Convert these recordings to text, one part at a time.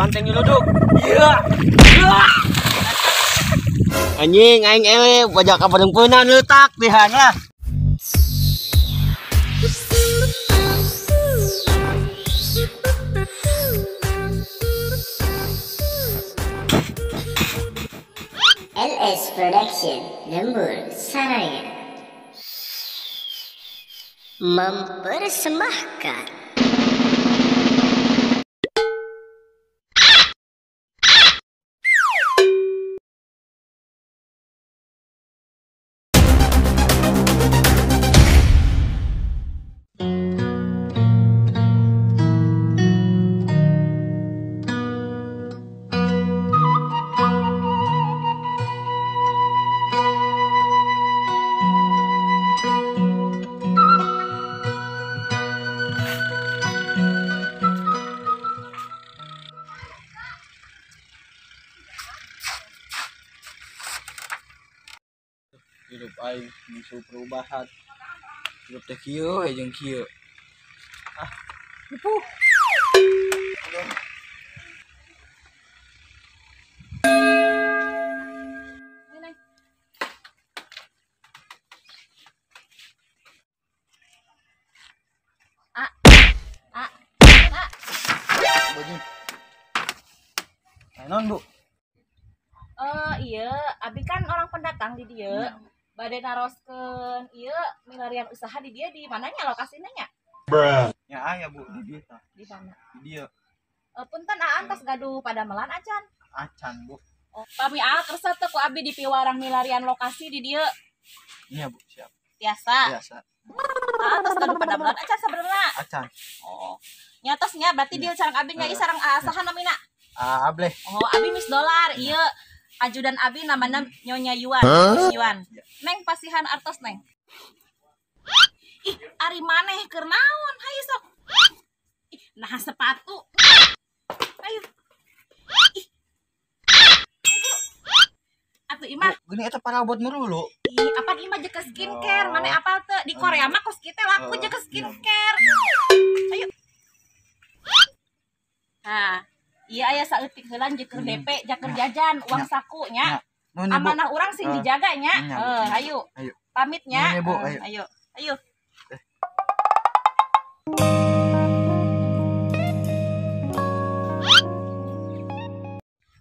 Banteng nyeluduk. Iya. Anjing aing ewe wajah kapadengpeuna leutak dihan lah. LS Production Lembur Saraya mempersembahkan. Hidup aing musuh perubahan. Hidup teh kieu we jeung kieu. Ah, nipu. A A A. Naon, Bu? Iya, abi kan orang pendatang di dieu. Bade naroskeun ieu milarian usaha di dieu di mananya lokasina nya? Bruh. Ya aya Bu di dieu tah. Di mana? Di dieu. Punten aan tos gaduh padamelan acan? Acan, Bu. Oh, pami aa kersa teu ku abi di piwarang milarian lokasi di dieu. Iya, Bu, siap. Biasa. Biasa. Aa tos gaduh padamelan acan sabenerna? Acan. Oh. Nya tos nya berarti dieu sareng abi nya ieu sareng aa saha namina? Aa Ableh. Oh, abi Miss Dolar, ieu ajudan abi namanya Nyonya Yuan, Miss Yuan. Neng pasihan artos neng. Ih, ari maneh keur naon? Hayu sok. Ih, nah sepatu. Ayo. Ih. Ayo. Atuh imah. Gini eta parabot melulu. Ih, apaan imah jeung skincare? Maneh apal teu? Di Korea mah kos kieu laku jeung skincare. Ayo. Nah, iya aya saeutik heula jeung keur DP, jeung keur jajan, uang saku nya. Amanah urang sing dijaga nya. Ayo. Pamit nya. Ayo. Ayo.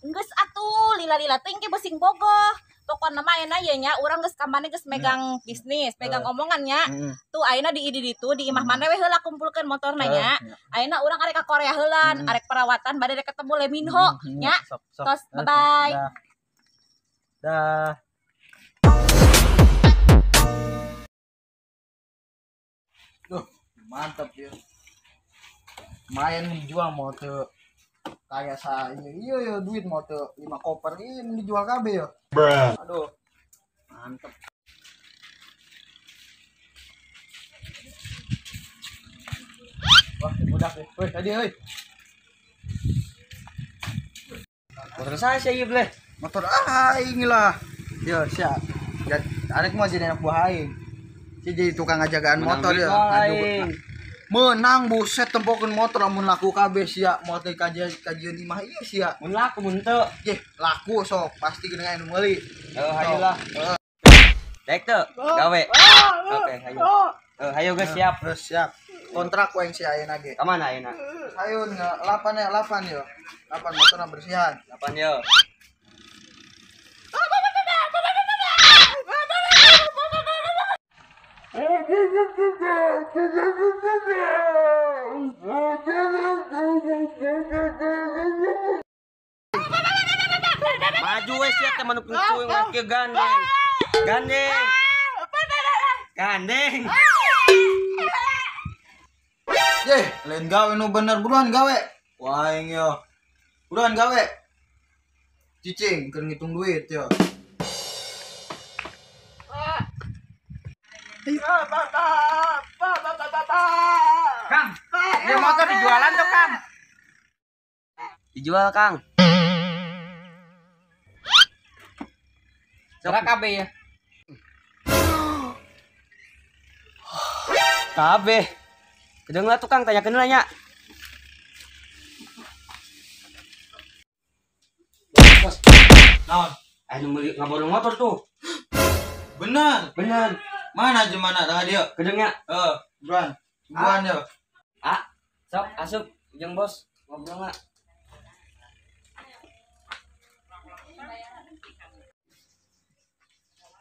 Geus atuh lila-lila teuing ge besing bogoh. Pokona mah ayeuna ye nya urang geus ka maneh geus megang bisnis, megang omongan nya. Tuh ayeuna di idi ditu di imah maneh we heula kumpulkeun motorna nya. Ayeuna urang arek ka Korea heulan, arek perawatan bade rek ketemu Lee Min Ho nya. Tos bye bye. Dah. Duh, mantap ya. Lumayan dijual mau teu kayak saya iya ya duit mau teu 5 koper ini dijual kabeh ya. Bruh. Aduh. Mantep. Wah, budak ya. Woi, tadi euy. Motor saya sih ieu bleh. Motor aing lah. Yo, siap. Ya, arek mau jadi anak buah aing. Si jadi tukang ngajagaan motor ya. Menang buset tempokeun motor lamun laku kabeh sia motor kajian imah ieu sia. Mun laku mun teu. Yeh, laku sok pasti geuning anu meuli. Heuh, hayu lah. Dek teu, gawe. Oke, hayu. Hayu geus siap. Geus siap. Kontrak ku aing sia ayeuna ge. Ka mana ayeuna? Hayu 8 ya, 8 yo. 8 motorna bersihan. 8 yo. Maju we sia teh manuk cuy kieu gandeng. Gandeng. Gandeng. Yeh, lain gawe nu bener buruan gawe. Wah aing yo. Buruan gawe. Cicing keur ngitung duit yo. Kang, ini motor dijualan tuh Kang. Dijual Kang. Serah KB ya. KB. Kedeng lah tukang tanyakeun lah nya. Naon? Anu meuli ngaborong motor tuh. Bener. Bener. Mana jelema tah dia? Kedeung nya. Heeh, buruan. Buruan ya. Ah, sok asup jeung bos ngobrol na.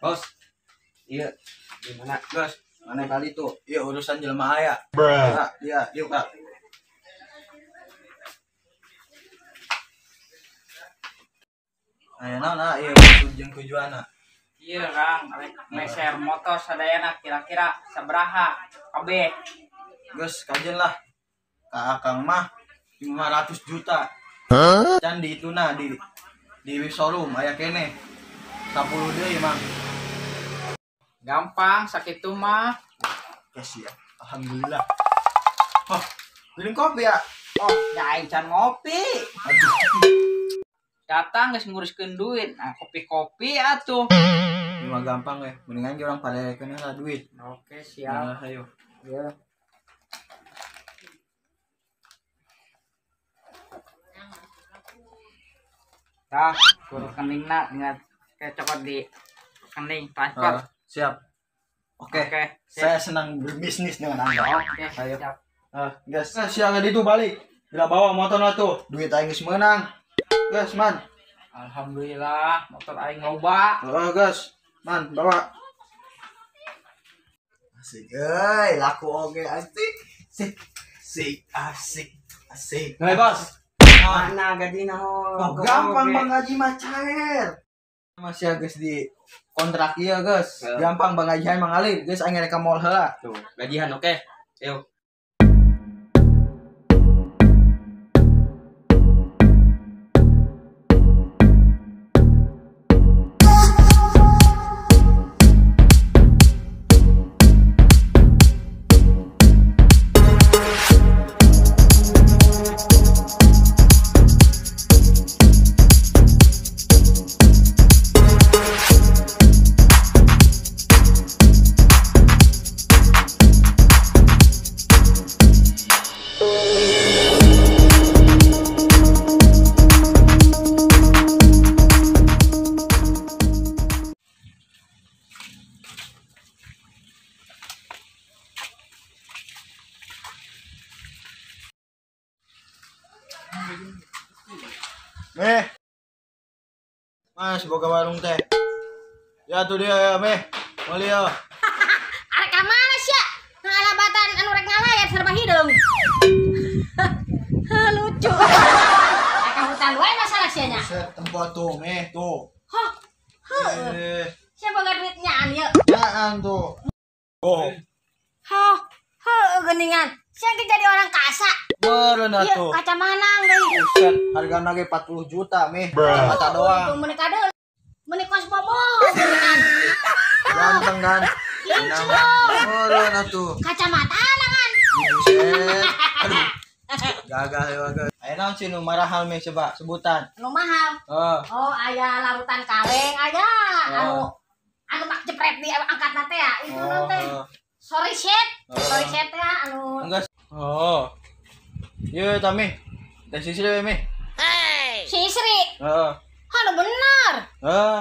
Bos. Iya, gimana? Gas, mana kali tuh? Iya urusan jelema aya. Nah, iya, yuk Kak. Aya naon ah, ieu maksud jeung tujuanna? Iya Kang, rek meser motor sadayana kira-kira sabaraha kabeh. Geus kajen lah. Ka Akang mah 500 juta. Can di ituna di showroom aya keneh. 10 deui mah. Gampang sakitu mah. Yes ya. Alhamdulillah. Oh, beli kopi ya? Oh, ya aing can ngopi. Aduh. Datang geus nguruskeun duit. Nah, kopi-kopi atuh. Ini mah gampang ya. Mendingan ge urang palekeun lah duit. Oke, siap. Nah, ayo. Ya. Tah, ku rekeningna tinggal kayak cokot di rekening transfer. Siap. Oke. Oke, Saya senang berbisnis dengan Anda. Oke, Ayo. siap. Guys, siang itu balik. Bila bawa motor lah tuh, duit aing geus meunang. Guys, man. Alhamdulillah, motor aing loba. Oh, guys. Man, bawa. Asik, euy, laku oge asik. Sik, sik, asik, asik. Hei, bos. Mana gajina Oh, gampang bang gaji mah cair. Masih geus di kontrak ieu geus. Gampang bang gajian mangalih, geus aing rek ka mall heula. Tuh, gajian oke. Ayo. Meh. Mas boga warung teh. Ya tuh dia ya, Meh. Meuli ya. Arek ka mana sia? Ngalabatan anu rek ngalayat serba hideung. Lucu. Rek ka hutan wae masalah sia nya. Set tempo tuh, Meh tuh. Hah. Heuh. Sia boga duit nyaan ieu. Nyaan tuh. Oh. Hah. Heuh geuningan. Sia ge jadi orang kasa. Meureun Ieu atuh. kaca manang deui. Buset, hargana ge 40 juta, Meh. Kacamata doang. Tuh meuni kadeul. Meuni kos bobo geuningan. Ganteng kan? Kinclong. Meureun atuh. Kacamata nangan. Buset. Aduh. Gagal ya, gagal. Ayo naon sih nu marahal Meh coba sebutan. Anu mahal. Heeh. Oh, aya larutan kaleng aya anu anu tak jepret di angkatna teh ya. Itu Oh, teh. Sorry set. Sorry set ya anu. Enggak. Oh. Ye, Tami. Teh sisri we, Meh. Si istri. Heeh. Anu bener. Heeh.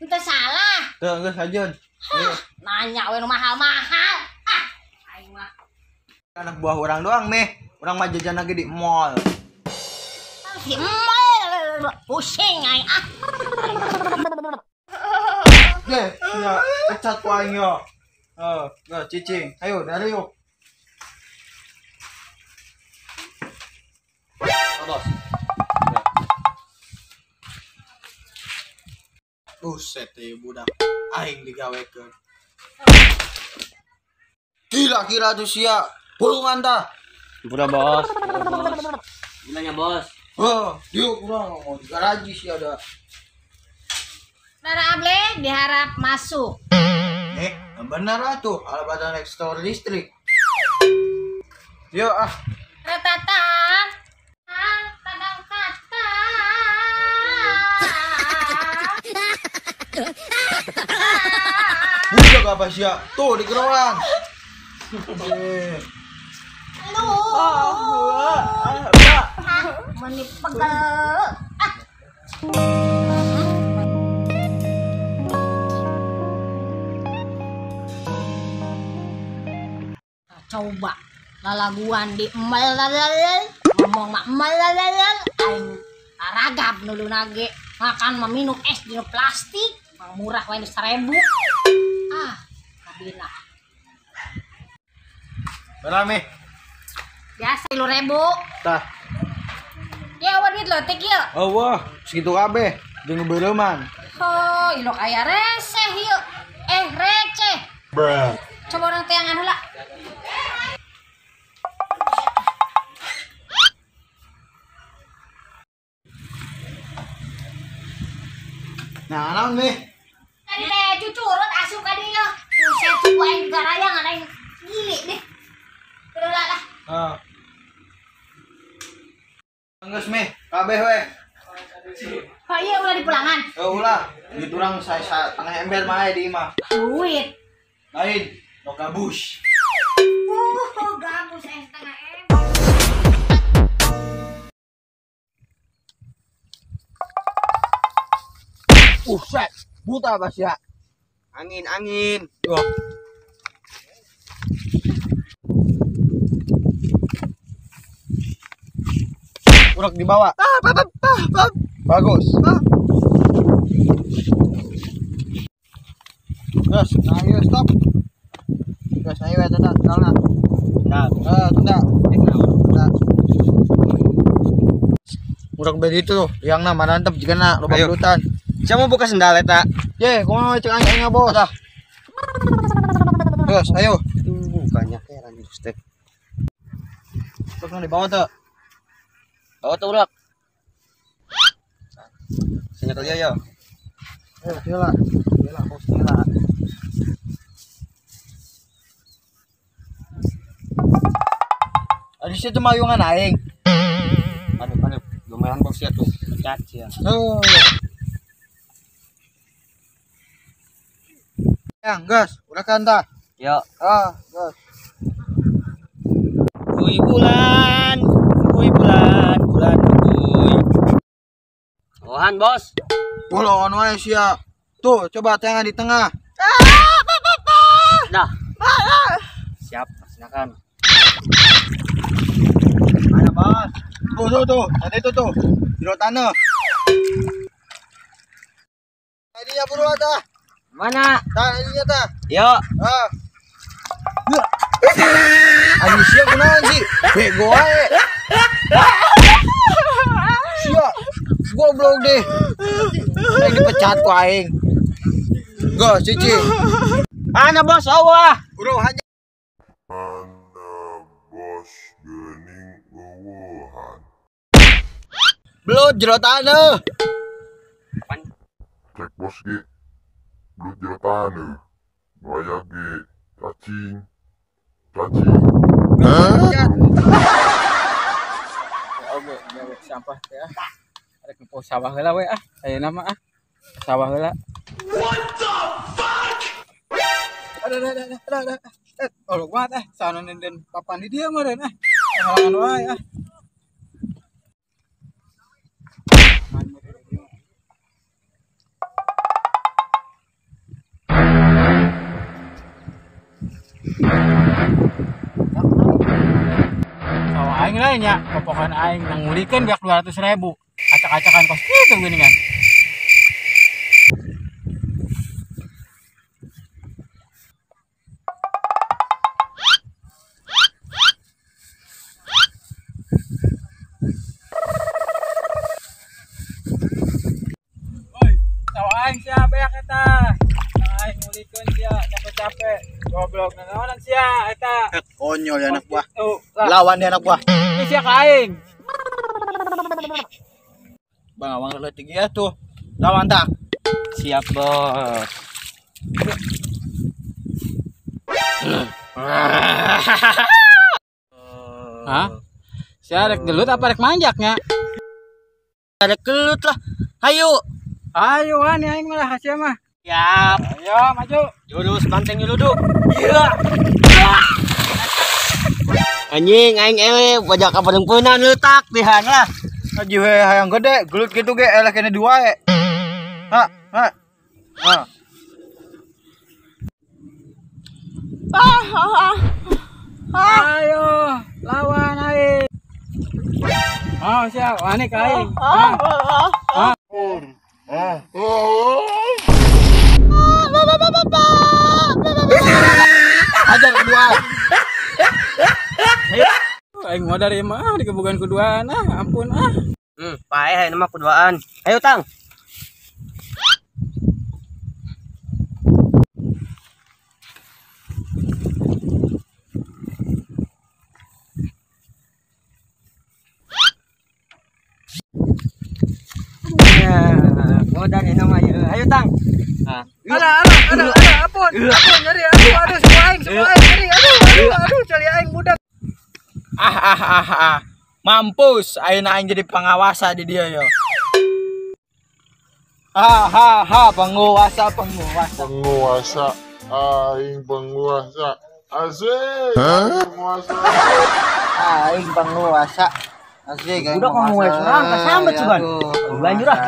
Ente salah. Teu geus hajeun. Hah, nanya we nu mahal-mahal. Ah, aing mah. Anak buah orang doang, Meh. Urang mah jajan lagi di mall. Di mall pusing aing ah. Ye, sia pecat ku aing yo. Heeh, geus cicing. Ayo, dari yuk. Oh, bos. Buset teh budak aing digawekeun. Kira-kira tuh sia pulungan tah. Udah, bos. Udah, bos. Gimana, bos? Oh, diuk urang mau di garaji sia ada. Nara Able diharap masuk. Bener atuh alabatan ekstor listrik. Yo ah. Ratatang. Tang tadang kata. Budak apa sia? Tuh di keroan. Lu. Ah, meni pegel. Ah. Coba lalaguan di melalal ngomong mah melalal aing aragap nulu nage makan mah minum es di plastik murah wae 1000. Ah, kabina. Berapa mi? Biasa 3.000. Tah. Ya awak duit leutik ieu. Oh wah, segitu kabeh jeung beureman. Oh, ilok aya reseh ieu. Eh, receh. Bruh. Coba orang teangan heula. Nah, naon mi? Tadi teh cucurut asup ka dieu. Buset ku aing garayangan aing gili deh. Heula lah. Heeh. Geus mi, kabeh we. Oh iya ulah di pulangan. Oh ulah, duit urang saya tengah ember mah di imah. Duit. Lain, no gabus. Gabus setengah ember. Buset, buta bas ya. Angin, angin. Wah. Urak dibawa. Bagus. Terus, ayo stop. Terus ayo tunda, tunda. Tunda. Tunda. Tunda. Urak bedi itu tuh, yang nama mantap jika nak loba belutan. Saya mau buka sendal eta. Ye, kumaha cek aing bos. Dah. Terus, ayo. Bukannya heran step. Terus dibawa tuh. Bawa tuh urak. Senjata dia ya. Ayo, sila. Sila, bos sila. Ada situ mayungan aing. Aduh, aduh, lumayan bos ya tuh. Pecat ya. Oh. Yang gas, udah kan tah? Yo. Ah, gas. Kui bulan, kui bulan, bulan kui. Ohan, bos. Bolongan wae sia. Tuh, coba tangan di tengah. Dah. Siap, silakan. Mana, bos? Tuh, tuh, tuh. Ada itu tuh. Jero tanah. Ini ya buru tah. Mana? Tah, ini tah. Yo. Ah. Aduh, sia kunaon sih? Bego wae. Sia. Goblok deh. Aing dipecat ku aing. Go, cici. Mana bos? Awah. Bro, hanya Mana bos geuning eueuhan. Belut jero taneuh. Cek bos ge. Belut jero taneuh. Waya ge cacing. Cacing. Hah? Oke, gawe sampah teh ah. Arek nempo sawah heula we ah. Ayeuna mah ah. Sawah heula. What the fuck? Ada ada ada ada. Tolong banget ah, sauna nenden papan di dia meureun ah. Halangan wae ah. Sawah aing lain ya, popokan aing nangulikeun biak 200.000. Acak-acakan kos kitu geuningan. Oi, sawah aing sia beak eta. Aing ngulikeun sia capek-capek. Goblok nanaonan sia eta. Konyol ya anak buah. Lah. Lawan dia anak buah. Ini sia ka aing. Bang awang leutik ya tuh. Lawan tak. Siap, bos. Hah? Sia rek gelut apa rek manjaknya? Ada gelut lah. Hayu. Ayo wan aing malah sia mah. Siap. Ayo maju. Jurus banteng nyeluduk. Iya. Anjing aing ele wajah kaparengpeunan leutak dihan lah. Haji we hayang gede, gelut kitu ge eleh kene dua e. Ha, ha. Ha. Ah, ah, ah. Ayo, lawan aing. Oh, siap, wani ka aing. Ajar kedua. Aing mau dari mah dikebukan keduaan ah, ampun ah. Paeh ayeuna mah kuduaan. Ayo tang. Ya, modal ini mah ayo tang. Alah, alah, alah, ampun, ampun, nyeri, aduh, aduh, semua aing, nyeri, aduh, aduh, aduh, cari aing budak. Ah, ah, ah, ah, mampus, ayeuna aing jadi pengawasa di dia yo. Ah, ha, ha, penguasa, penguasa. Penguasa, aing penguasa. Asik, penguasa. Aing penguasa. Asik, aing Budak ngomong wae surang kasambet sugan. Lanjut ah.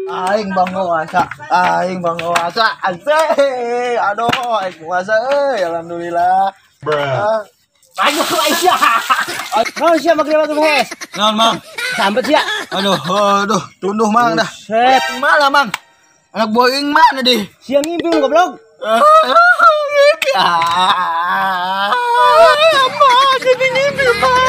Aing penguasa, aing penguasa. Asik. Aduh, aing penguasa euy, alhamdulillah. Bruh. Ayo Aisyah. Naon sia make batu behes? Naon, Mang? Sambet sia. Aduh, aduh, tunduh Mang dah. Set. Mana, Mang? Anak buah aing mana deh? Sia ngimpi goblok. Ngimpi. Ah, apa jadi ngimpi, Mang?